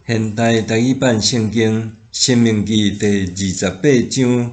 現代台語版聖經《申命記》第28章，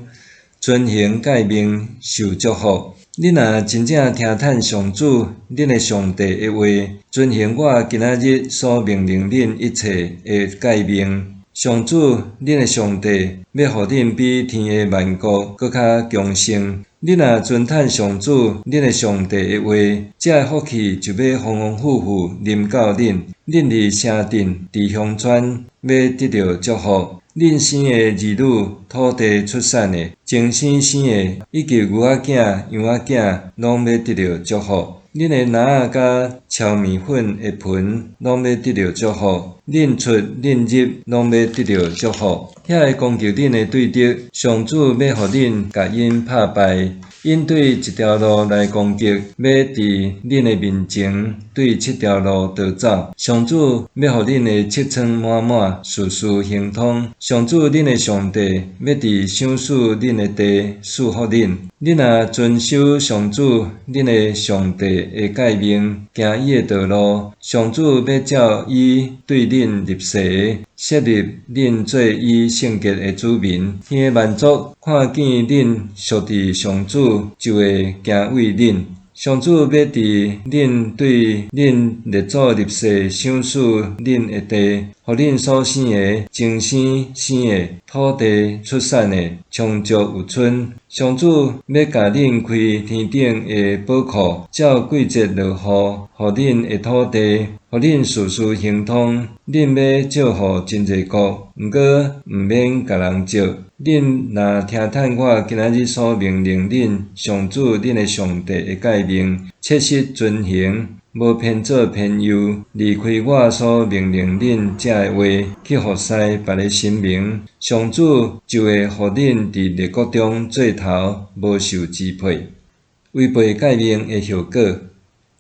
遵行誡命受祝福。恁若真正聽趁上主恁的上帝的話，遵行我今仔日所命令恁一切的誡命，上主恁的上帝欲予恁比天下萬國閣較強盛。恁若遵趁上主恁的上帝的話，這个福氣就欲豐豐富富臨到恁。恁佇城鎮、佇鄉村，欲得著祝福。恁生的兒女、土地出產的、前生生的，以及牛仔囝、羊仔囝，攏欲得著祝福。恁的籃仔佮敲麵粉的盆，攏欲得著祝福。恁出恁入，攏欲得著祝福。遐个攻擊恁的對敵，上主欲予恁共𪜶拍敗。𪜶對一條路來攻擊，欲佇恁的面前對七條路逃走。上主欲予恁的尺倉滿滿，事事亨通。上主恁的上帝欲佇賞賜恁的地賜福恁。恁若遵守上主恁的上帝的誡命，行伊的道路，上主欲照伊對恁立誓的，設立恁做伊聖潔的子民。天的萬族看見恁屬佇上主，就會敬畏恁。上主欲佇恁對恁列祖立誓賞賜恁的地，予恁所生的、前生生的、土地出產的，充足有賰。上主欲共恁開天頂的寶庫，照季節落雨，予恁的土地，予恁事事亨通。恁欲借予真濟國，毋過毋免共人借。恁若聽趁我今仔日所命令恁上主恁的上帝的誡命，切實遵行，無偏左偏右，離開我所命令恁這个話，去服侍別个神明，上主就會予恁佇列國中做頭，無受支配。違背誡命的後果。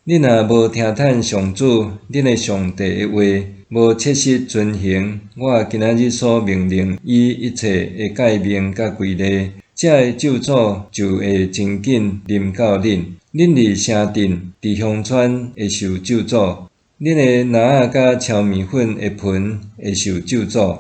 恁若無聽趁上主恁的上帝的話，無切實遵行我今仔日所命令伊一切的誡命佮規例，這个咒詛就會真緊臨到恁。恁佇城鎮、佇鄉村會受咒詛；恁的籃仔佮敲麵粉的盆會受咒詛。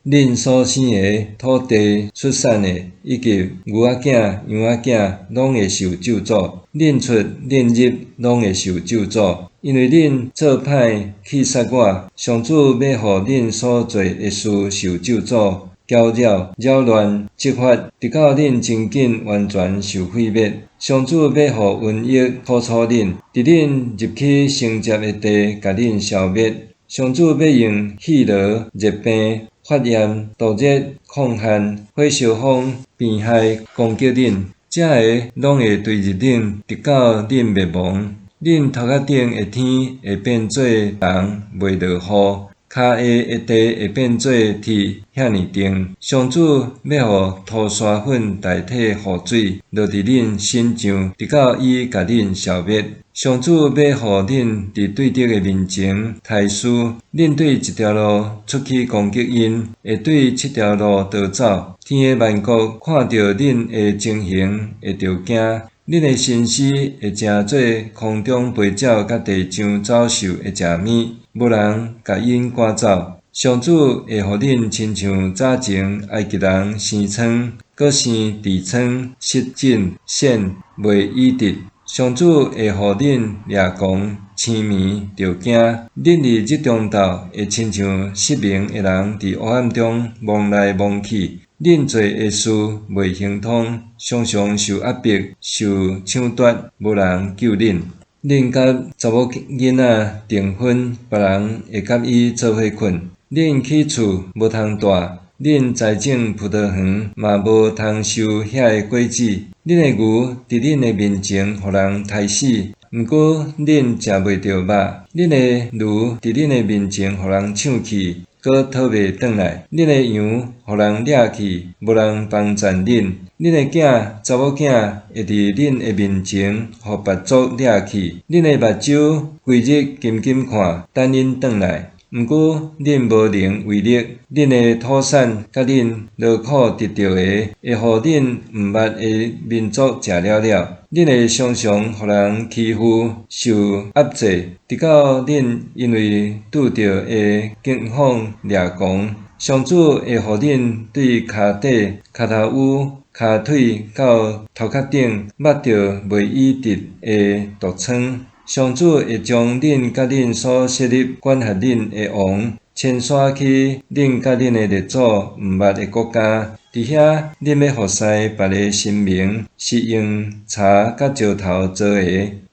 恁所生的、土地出產的，以及牛仔囝、羊仔囝，攏會受咒詛。恁出恁入，攏會受咒詛。因為恁做歹氣煞我，上主欲予恁所做的事受咒詛、攪擾、擾亂、責罰，直到恁真緊完全受毀滅。上主欲予瘟疫苦楚恁，佇恁入去承接的地，共恁消滅。上主欲用疲勞、熱病、發炎、毒熱、紘旱、火燒風、病害攻擊恁，這个攏會追入恁，直到恁滅亡。恁頭殼頂的天會變做銅，袂落雨；跤下的地會變做鐵，遐爾硬。上主欲予塗沙粉代替雨水，落佇恁身上，直到伊共恁消滅。上主欲予恁佇對敵的面前刣輸，恁對一條路出去攻擊𪜶，會對七條路逃走。天的萬國看著恁的情形，會著驚。恁的神師會成做空中飛鳥佮地上走獸的食物，無人共𪜶趕走。上主會予恁親像早前埃及人生瘡，閣生痔瘡、濕疹、癬，袂醫治。上主會予恁掠狂、癡迷、著驚。恁佇日中晝會親像失明的人佇黑暗中摸來摸去。恁做的事袂亨通，常常受壓迫、受搶奪，無人救恁。恁佮查某囡仔訂婚，別人會佮伊做伙睏。恁起厝無通蹛，恁栽種葡萄園嘛無通收遐的果子。恁的牛佇恁的面前予人刣死，毋過恁食袂著肉。恁的驢佇恁的面前予人搶去，閣討袂轉來。恁的羊予人掠去，無人幫贊恁。恁的囝、查某囝會佇恁的面前予別族掠去。恁的目睭規日緊緊看，等𪜶轉來。毋過恁無能為力。恁的土產佮恁勞苦得著的，會予恁毋捌的民族食了了。恁會常常予人欺負，受壓制，直到恁因為拄著的境況掠狂。上主會予恁對跤底、跤頭趺、跤腿到頭殼頂，抹著袂醫治的毒瘡。上主會將恁佮恁所設立管轄恁的王，遷徙去恁佮恁的列祖毋捌的國家。佇遐，恁欲服侍別个神明，是用柴佮石頭做的。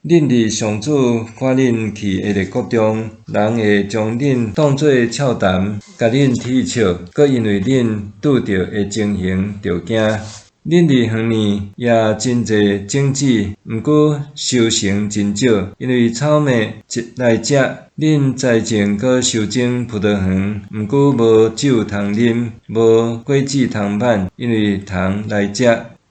恁佇上主趕恁去的列國中，人會將恁當做笑談，共恁恥笑，閣因為恁拄著的情形著驚。恁佇園裡也真濟種子，毋過收成真少，因為草蛉來食。恁栽種閣修整葡萄園，毋過無酒通啉，無果子通挽，因為蟲來食。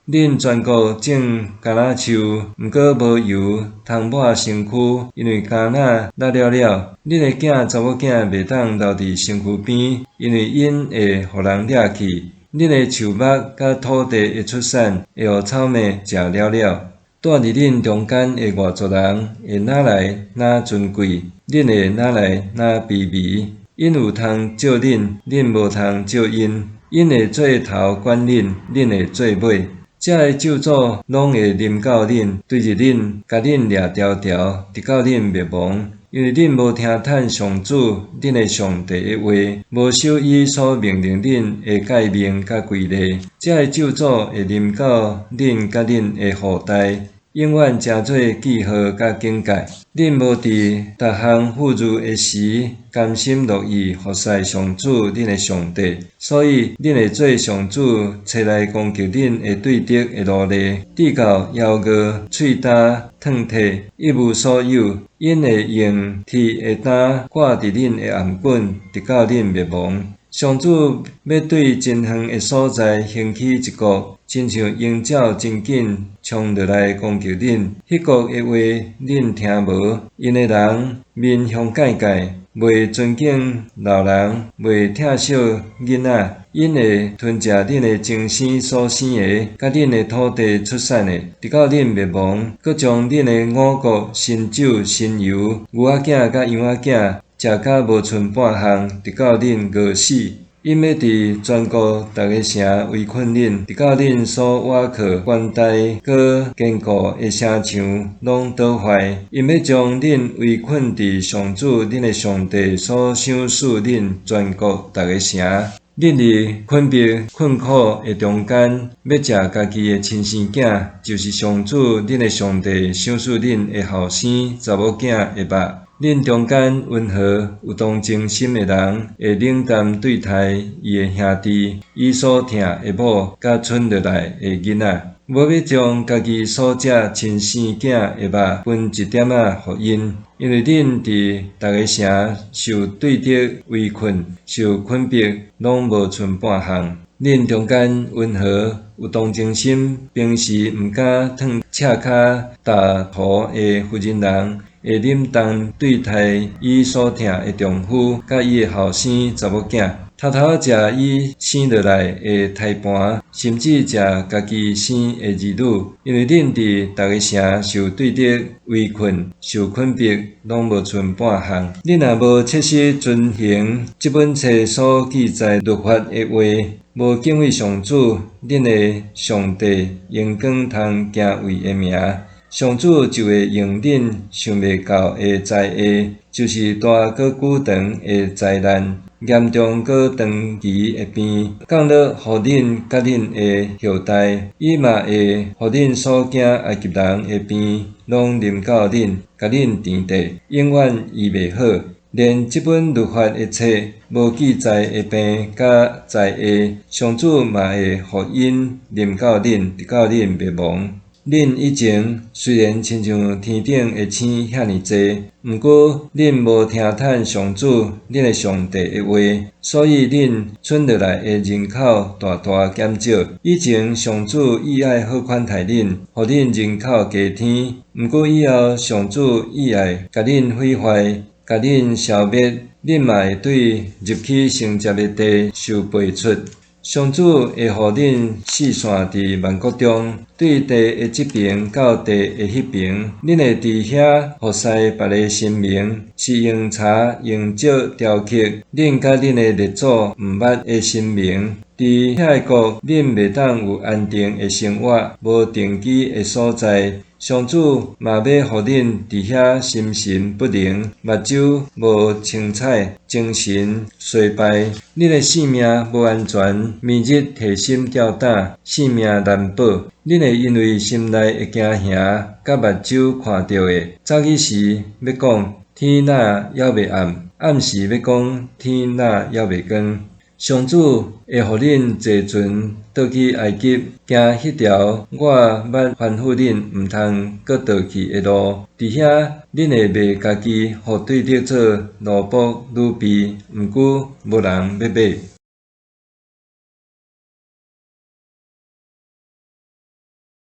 恁全國種橄欖樹，毋過無油通抹身軀，因為橄欖落了了。恁的囝查某囝袂當留佇身軀邊，因為𪜶會予人掠去。恁的樹木佮土地的出產，會予草蛉食了了。住佇恁中間的外族人會若來若尊貴，恁會若來若卑微。𪜶有通借恁，恁無通借𪜶；𪜶會做頭管恁，恁會做尾。這个咒詛攏會臨到恁，追著恁，共恁掠牢牢，直到恁滅亡。因為恁無聽趁上主恁的上帝的話，無守伊所命令恁的誡命佮規例，這个咒詛會臨到恁佮恁的後代，永遠成做記號佮警戒。恁無佇逐項富裕的時，甘心樂意服侍上主恁的上帝，所以恁會做上主差來攻擊恁的對敵的奴隸，直到枵餓、喙焦、褪退，一無所有。𪜶會用鐵的擔掛佇恁的頷頸，直到恁滅亡。上主欲對真遠的所在興起一國，親像鷹鳥真緊衝落來攻擊恁。彼國的話恁聽無，𪜶的人面雄蓋蓋，袂尊敬老人，袂疼惜囡仔。𪜶會吞食恁的親生所生的，佮恁的土地出產的，直到恁滅亡。閣將恁的五穀、新酒、新油、牛仔囝佮羊仔囝，食甲無賰半項，直到恁餓死。𪜶欲佇全國逐个城圍困恁，直到恁所倚靠權大閣堅固的城牆攏倒壞。𪜶欲將恁圍困佇上主恁的上帝所賞賜恁全國逐个城。恁佇困迫困苦的中間，欲食家己的親生囝，就是上主恁的上帝賞賜恁的後生查某囝的肉。恁中間溫和有同情心的人，會冷淡對待伊的兄弟、伊所疼的某佮剩落來的囡仔，無欲將家己所食親生囝的肉分一點仔予𪜶，因為恁佇逐个城受對敵圍困、受困迫，攏無賰半項。恁中間溫和有同情心，平時毋敢褪赤跤踏塗的婦人人，會忍痛對待伊所疼的丈夫，佮伊的後生查某囝，偷偷食伊生落來的胎盤，甚至食家己生的兒女，因為恁佇逐个城受對敵圍困、受困迫，攏無賰半項。恁若無切實遵行這本冊所記載律法的話，無敬畏上主恁的上帝應當通敬畏的名，上主就會用恁想袂到的災禍，就是大閣久長的災難、嚴重閣長期的病，降落予恁佮恁的後代。伊嘛會予恁所驚埃及人的病，攏臨到恁，共恁填地，永遠醫袂好。連這本律法的冊無記載的病佮災禍，上主嘛會予𪜶臨到恁，直到恁滅亡。恁以前雖然親像天頂的星遐爾濟，毋過恁無聽趁上主恁的上帝的話，所以恁剩落來的人口大大減少。以前上主意愛好款待恁，予恁人口加添，毋過以後上主意愛共恁毀壞，共恁消滅，恁嘛會對入去承接的地受輩出。上主會予恁四散佇萬國中，對地的這爿到地的彼爿。恁會佇遐服侍別个神明，是用柴用石雕刻，恁佮恁的列祖毋捌的神明。佇遐个國，恁袂當有安定的生活，無定居的所在。上主嘛欲予恁佇遐心神不寧，目睭無清彩，精神衰敗。恁的性命無安全，暝日提心吊膽，性命難保。恁會因為心內的驚嚇，佮目睭看著的，早起時欲講天若猶未暗，暗時欲講天若猶未光。上主會予恁坐船倒去埃及，行彼條我捌吩咐恁毋通閣倒去的路。佇遐，恁會賣家己予對敵做奴僕奴婢，毋過無人欲買。